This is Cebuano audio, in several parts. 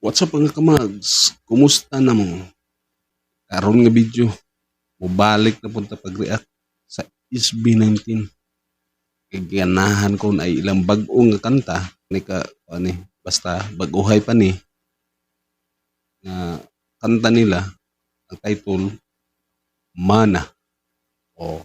What's up, mga kamags? Kumusta na mo? Karon nga video, mobalik na punta pag-react sa SB19. Kay ganahan ko na ay ilang bag-o nga kanta ni ka ani, basta bag-ohay pa ni nga kanta nila, ang title Mana. O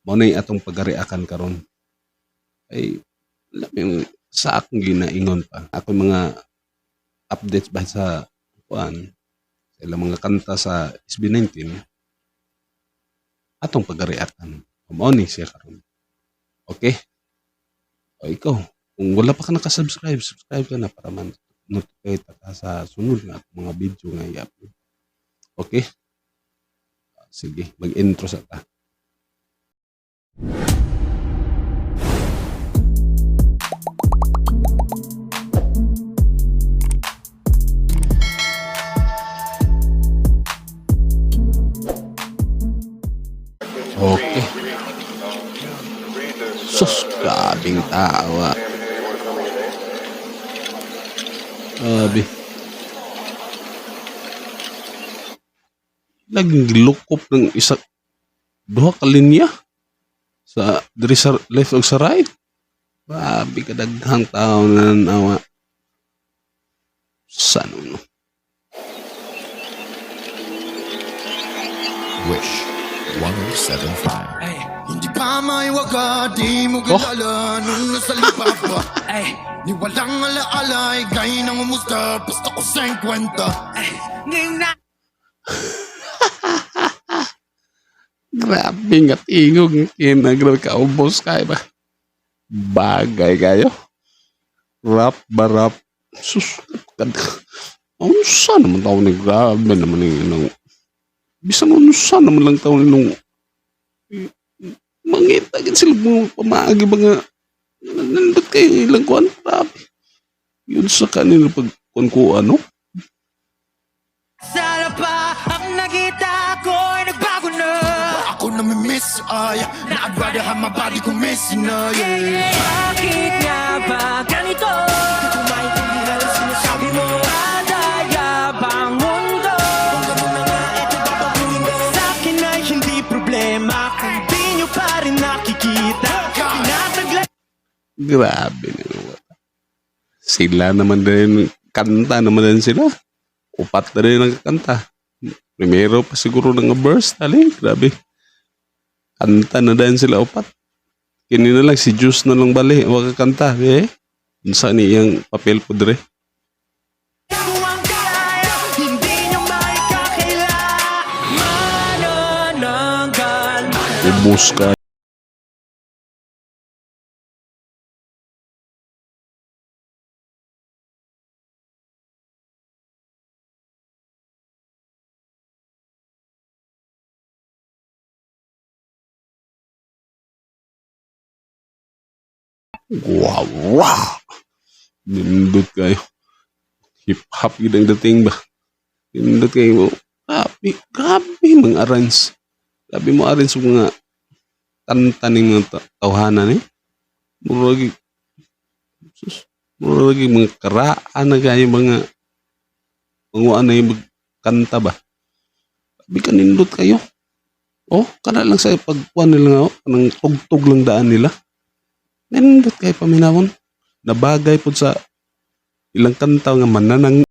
mao na atong pag-reactan karon. Ay yung sa akong ginaingon pa. Ako mga updates ba sa kuan, sa ilang mga kanta sa SB19 atong pag-reactan. Mao ni siya karon. Okay? O ikaw, kung wala pa ka nakasubscribe, subscribe ka na para man notify ka sa sunod nga atong mga video nga i-upload. Okay? Sige, mag-intro sa ta. Okay. Sus, grabing tawa. Grabe. Laging gilukop ng isa, duha ka linya sa diri sa left o sa right. Grabe kadaghang tao na nanawa. Sa ano, no? Wish 1075. Ay, Hindi pa maiwaga, di mo kilala nung nasa lipa pa. Ay, Ni walang alaala, ika'y nangumusta, basta ko 50. Ay, ngayon na. Grabe nga tingog kina, grabe kaubos kayo ba? Bagay kayo. Rap ba rap? Sus, kad. Unsa naman tao ni, grabe naman ni nung bisan unsa naman lang tao ni nung mangita gid sila mga pamaagi ba nga nandot kayo ilang kuan, grabe. Yun sa kanila pag kuan ko ano. Sana pa ang nakita ko'y nagbago na. Ako namimiss, ay, na I'd rather have my body kung missing na, yeah. Bakit nga ba ganito? Hindi ko maintindihan ang sinasabi mo. Madaya bang mundo? Kung ganun na nga, eto babaguhin ko. Sa akin ay hindi problema kung di nyo pa rin nakikita. Tinatagla Grabe na. Sila naman din, kanta naman din sila. Upat na rin ang kanta. Primero pa siguro ng verse, tali. Grabe. Kanta na din sila upat. Kini na lang, si Juice na lang bali. Huwag ka kanta. Eh, unsa ni iyang papel po dire. ang kaya, hindi nyo maikakaila. Manananggal. Ubus ka. Wow, wow. Nindot kayo. Hip-hop yun ang dating ba? Nindot kayo. Grabe, grabe mga arrange. Grabe mo arrange mga kanta ning mga tawhana ni. Murag sus, murag mga karaan na kayo mga mga na yung kanta ba. Grabe ka nindot kayo. Oh, kana lang sa pagkuan nila nga, oh, kanang tugtog lang daan nila. Nindot kayo paminawon. Nabagay pud sa ilang kanta nga mananang.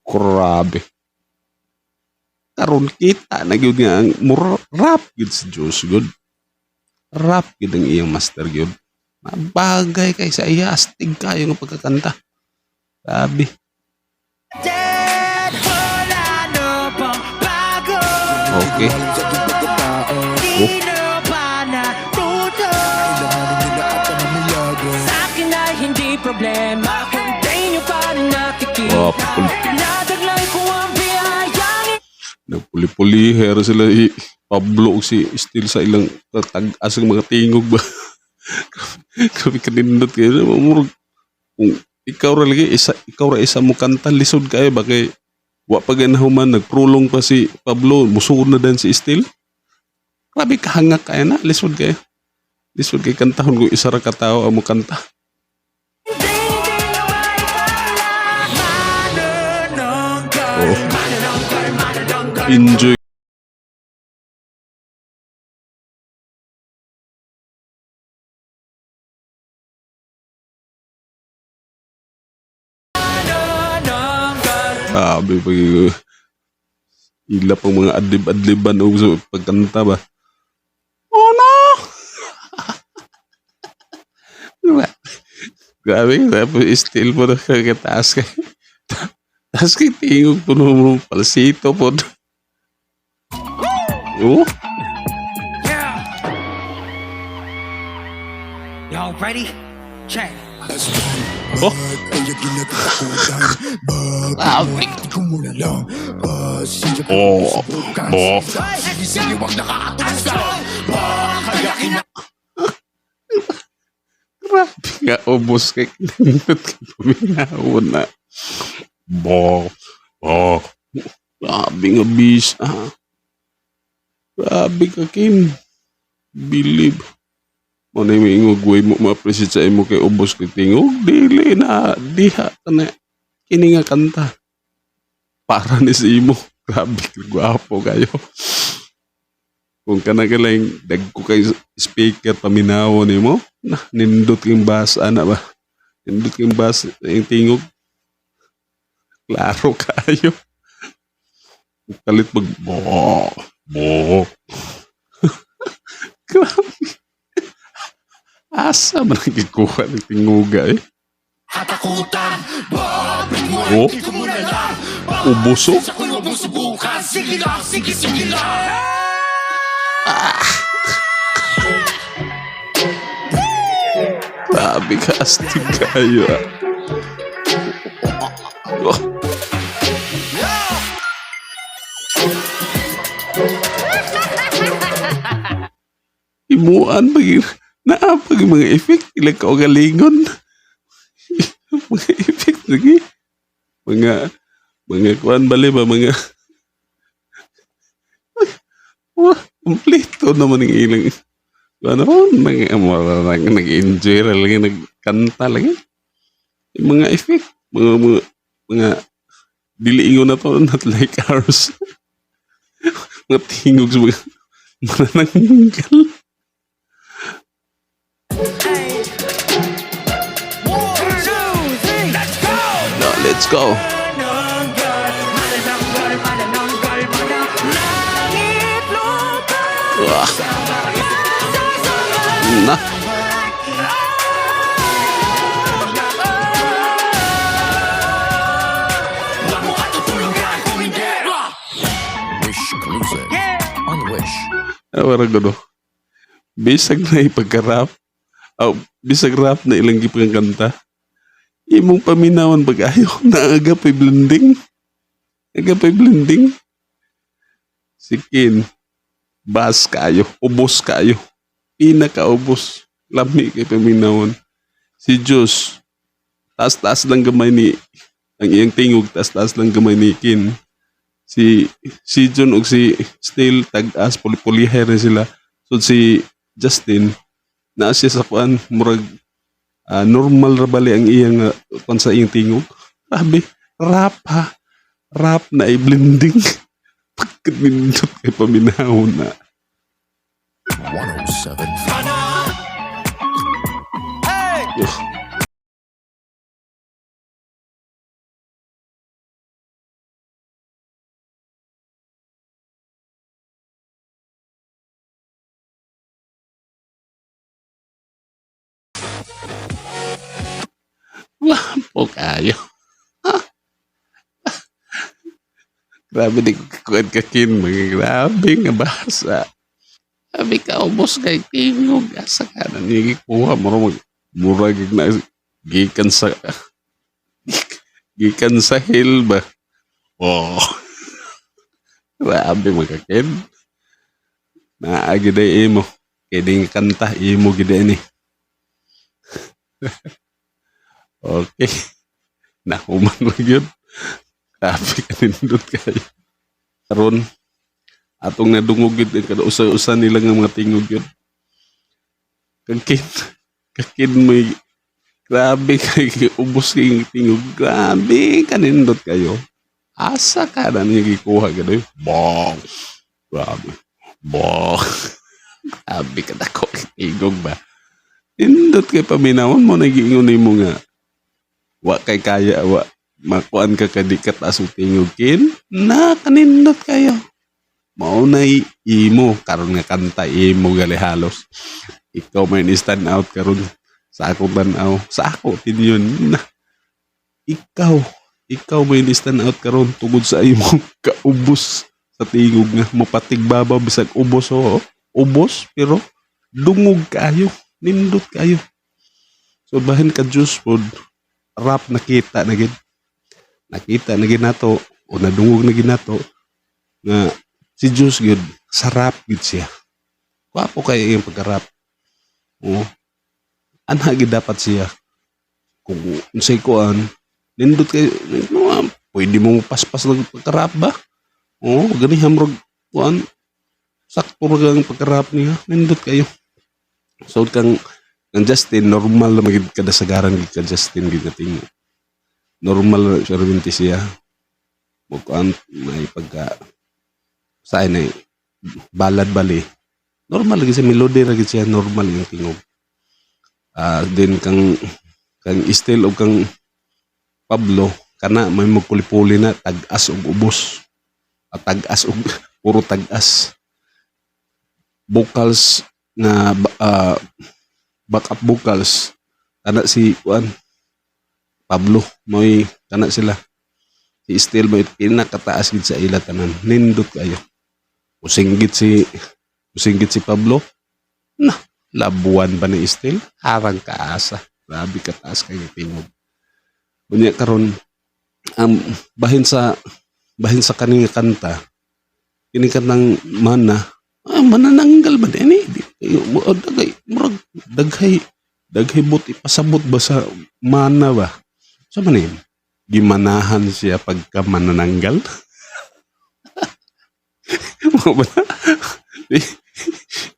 Grabe. Karon kita na gyud nga ang mura rap gyud si Juice gyud. Rap gyud ang iyang master gyud. Mabagay kay sa iya, astig kayo nga pagkakanta. Grabe. Dead, wala na bang bago? Okay. Alam sa aking pagkatao. Di na ba natuto? Kailanganin nila ata ng milagro. Sa akin ay hindi problema kung di nyo pa rin nakikita. Oh, Tinataglay ko ang biyayang Nagpuli-puli hera sila i Pablo ug si still sa ilang tag-as ng mga tingog ba. Grabe kanindot kayo. Murag, kung ikaw ra lagi isa, ikaw ra isa mo kanta, lisod kayo ba kay wa pa ganahuman, nagprolong pa si Pablo, musuod na dan si Steel. Grabe kahangak kayo na, lisod kayo. Lisod kay kantahon kung isa ra ka tawo ang mo kanta. hindi nyo maipala. Manananggal. Oh. Manananggal, manananggal. Enjoy. Manananggal. Grabe pag ila pang mga adlib-adliban og sa pagkanta ba. Oh no! Diba? Grabe, grabe, still po na kataas kay taas kay tingog po nung palsito po. Oh, Yeah. Y'all ready? Check. Oh. Kaya ginagtakutan. Grabe. Ko muna lang. Pasensya ka Oh. na subukan. Oh. Sige, sige, wag nakakatulugan. Kaya kina... Grabe nga, ubos kay kinindot kay paminaw na. Bo, bo. Grabe nga bis, ah. Grabe ka, Kim. Believe. Mo na yung ingog, way mo ma-appreciate sa imo kay ubos kay tingog. Dili na, diha ka na. Kini nga kanta. Para ni sa imo. Grabe, gwapo kayo. Kung ka na galing, dagko kay speaker paminaw nimo. Na, nindot kang bass, ana ba? Nindot kang bass, yung tingog. Klaro kayo. Kalit mag, bo, bo. Grabe. Asa man ang gikuha ng tinguga eh. Katakutan. Bakit mo Oh. ay di ko muna lang. Ubuso. Pasensya ko huwag mong subukan. Sige lang, sige, sige lang. Grabe ka, astig kayo ah. Oh. Imuan pag naa pag mga effect ilang kaugalingon. Mga effect lagi. Mga kuan bali ba mga. Wah, kompleto naman ang ilang ano, nag, nag-enjoy ra lagi, nagkanta lagi. Yung mga effect, mga dili ingon na to, not like ours. Mga tingog sa mga manananggal. One, two, three, let's go! No, let's go. Manananggal, manananggal, manananggal, manananggal. Langit, lupa, Ah. Na. Huwag mo katutulugan kung hindi. Wish Exclusive on Wish. Ah, parang gano. Bisag na ipagka-rap. Oh, bisag rap na ilang gipagkanta. Imong paminawan pag ayaw na aga pa'y blending. Aga pa'y blending. Si Kin, bas kayo, ubos kayo. Pinakaubos. Lami kay paminawan. Si Diyos, taas-taas lang gamay ni ang iyang tingog, taas-taas lang gamay ni Kin. Si John ug si Steel tag-as puli-pulihay rin sila. So si Justin naa siya sa kuan murag normal ra bali ang iyang kuan sa iyang tingog. Grabe, rap ha. Rap na i-blending. Pagkanindot kay paminaw na. 107.5. Ugh. Wala po kayo. Grabe di ko kakuan kakin. Mga grabe nga basa. Grabe ka ubos kay tingog. Asa ka na niya gikuha? Murag na gikan sa hell ba? Oh. Grabe mga ken. Naa gid ay imo. Kay ding kanta imo gid ni. Okay. Nahuman ra gyud. Grabe ka nindot kayo. Karon atong nadungog gid ang kada usa-usa nila nga mga tingog yun. Kakin may grabe kay ubos kay tingog. Grabe kanindot kayo. Asa ka na niya gikuha ganoy? Bong. Grabe. Bong. Grabe ka dako tingog ba? Nindot kay paminawon mo nagiingon nimo nga wa kay kaya, wa makuan ka kay di ka taas og tingog kin na kanindot kayo. Mao nay imo karon nga kanta, imo gali halos. Ikaw may ni stand out karon sa akong tan-aw, sa ako opinion na ikaw may ni stand out karon tungod sa imong kaubos sa tingog nga mopatigbabaw bisag ubos, oo, ubos pero dungog kaayo, nindot kaayo. So bahin ka Juice pod, rap, nakita na gid, nakita na gid nato o nadungog na gid nato nga si Juice gyud sa rap gid siya. Gwapo kay iyang pagka-rap. Oo. Ana gid dapat siya. Kung unsay kuan, nindot kay no, pwede mo paspas lang pagka-rap ba? Oo, ganihan murag kuan, sakto ra ang pagka-rap niya. Nindot kayo. So kang Justin, normal na magid kadasagaran gid ka Justin gid nga. Normal ra siya siya. Mo kuan may pagka sa na ballad bali. Normal lagi siya, melody ra gid siya, normal yung tingog. Then kang Stell og kang Pablo kana may magpuli-puli na tag-as og ubos. Tag-as og puro tag-as. Vocals na backup vocals kana si kuan Pablo mo'y kana sila. Si Stell mo'y pinakataas gid sa ila tanan. Nindot kayo. Musinggit si Pablo. Na, labuan ba ni Stell? Harang kaasa. Grabe kataas kay tingog. Unya karon ang bahin sa kaning kanta, kini kantang Mana, manananggal ba din eh? Di kayo mo dagay murag daghay daghay bot ipasabot ba sa mana ba? Sa man yun? Gimanahan siya pagka manananggal? Mao ba na?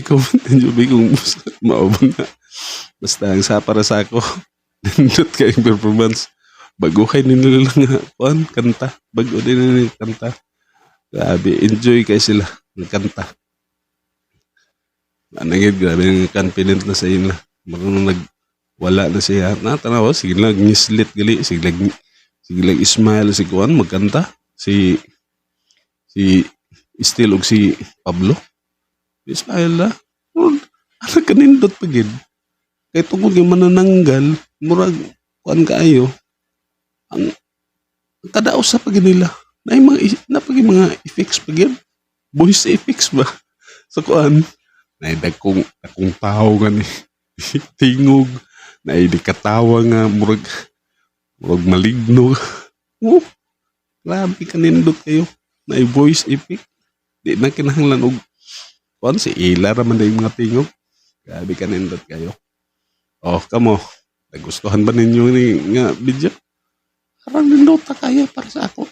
Ikaw man din, Juby, kung mao ba na. Basta ang sa para sa ako, nindot kayong performance. Baguhay nila lang nga, kuan, kanta. Bago din nila kanta. Grabe, enjoy kay sila ng kanta. Anangit, grabe yung confident na sa ila. Marunong nag, wala na siya. Na, tanawa, sige lang, ngislit gali. Sige lang, smile si kuan, magkanta. Si Stell og si Pablo. Smile na. Ano kanindot pa gid. Kay tungod nga manananggal, murag kuan kaayo. Ang kadaos sa pagid nila. Na mga na pag mga effects pa gid. Voice effects ba? Sa kuan. Na dagkong akong tao gani. Tingog na di katawa nga murag maligno. Oh, grabe kanindot kayo. Na voice effect. Di na kinahanglan og kuan, si ila ra man yung mga tingog. Grabe kanindot kayo. Oh, kamo. Nagustuhan ba ninyo ni nga video? Parang nindota kayo para sa ako.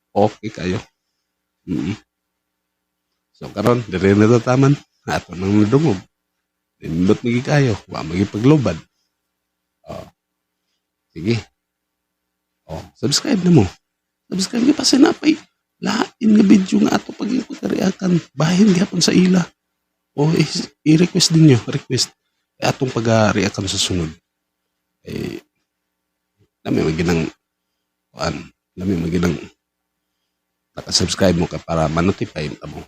Okay kayo. So karon dire na tataman. Ato nang nadungog. Nindot magi kayo. Wa magi paglubad. Oh. Sige. Oh, subscribe na mo. Subscribe pa sa napay lain nga video nga ato pag pagka-reactan. Bahin gyapon sa ila. O i-request din nyo, request. Eh, atong pag-reactan sa sunod. Eh, lami maginang kuan, lami maginang naka-subscribe mo ka para ma-notify mo.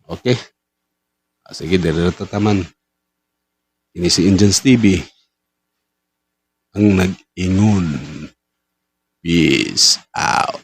Okay? Sige, dire na tataman. Ini si Indians TV ang nag-ingon. Peace out.